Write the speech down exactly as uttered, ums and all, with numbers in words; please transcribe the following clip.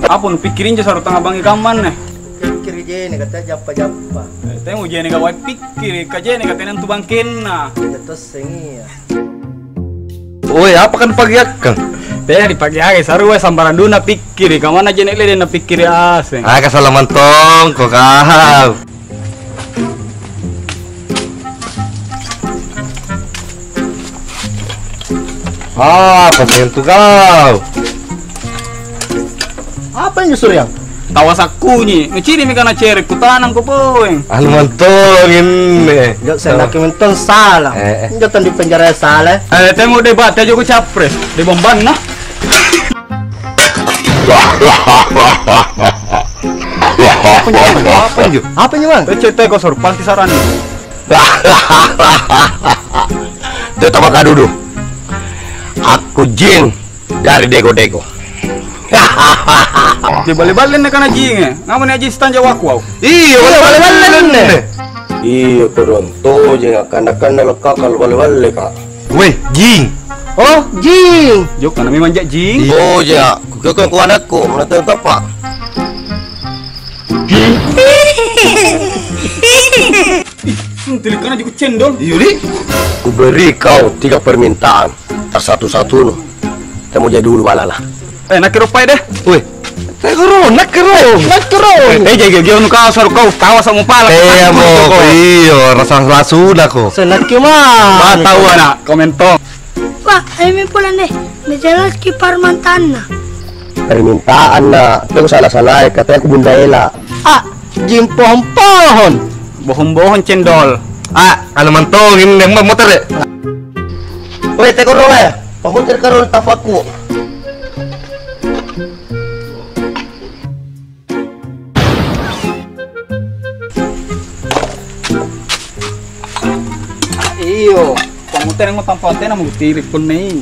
Apa nu pikkiri injo sarutang abang i kamma anne? Pikkiri jene kata jappa-jappa. Eh, temo jene ka wai pikkiri, ka jene ka tenang tu bangkenna. Iya tosseng iya. Woi, apa kan pagi akkang? Tena dipake age, sarua sambarang dulu napikkiri, ka manna jene lede napikkiri aseng. Ah, kasala mantong ko kau. Ah, apa tu kau? Apa injo, Suryang? Tawa sakkunyi. Nucini mi kana cere, kutanang ko poeng. Anu mantong inne. Jo, senaki mentong salah. Eh, eh. Injo tong di penjara salah. Eh, temo deh, bate aja ku capres. Di bombanna. Apa injo, Bang? Apa injo? Apa injo, Bang? Eh, cete ko sorpang kisaran. Tetap maka duduk. Aku jin dari Dego-Dego. Di bale-bale ne kana jing, eh. Ngapa ne jin sitanja waku au? Iya, bale-bale ne. Iya, koronto je, kanna-kanna lekka kalau bale-bale, Pak. Weh, jing. Oh, jing. Jok, kana memang jak jing. Oh, ja. Kukira ko anakku, mana tahu, Pak. Hmm, tilik kana juku cendol. Yuri, ku beri kau tiga permintaan. Satu-satu nu. Kita mau jadi dulu balala. Eh, nakke ro pai deh. Weh, nakke ro, nakke ro. Nakke ro. Eh, eh, jagi, jagi, anu kasar kau, tawa sama pala. Eh, iya, mo, iyo, rasa-rasa sudah ko. Senakke mah. Ba tahu anak, komentong. Pak, ayo mi pulang deh. Najalaski parmantanna. Permintaan na, tau salah-salah, katanya aku bunda Ela. Ah, jing pohon-pohon. Bohong-bohong cendol. Ah, anu mantong ini memang motor deh. Weh, teko ro, eh. Pamotor karo tapaku. Iyo, pamutera ngo tampa antena mo tirik punna i.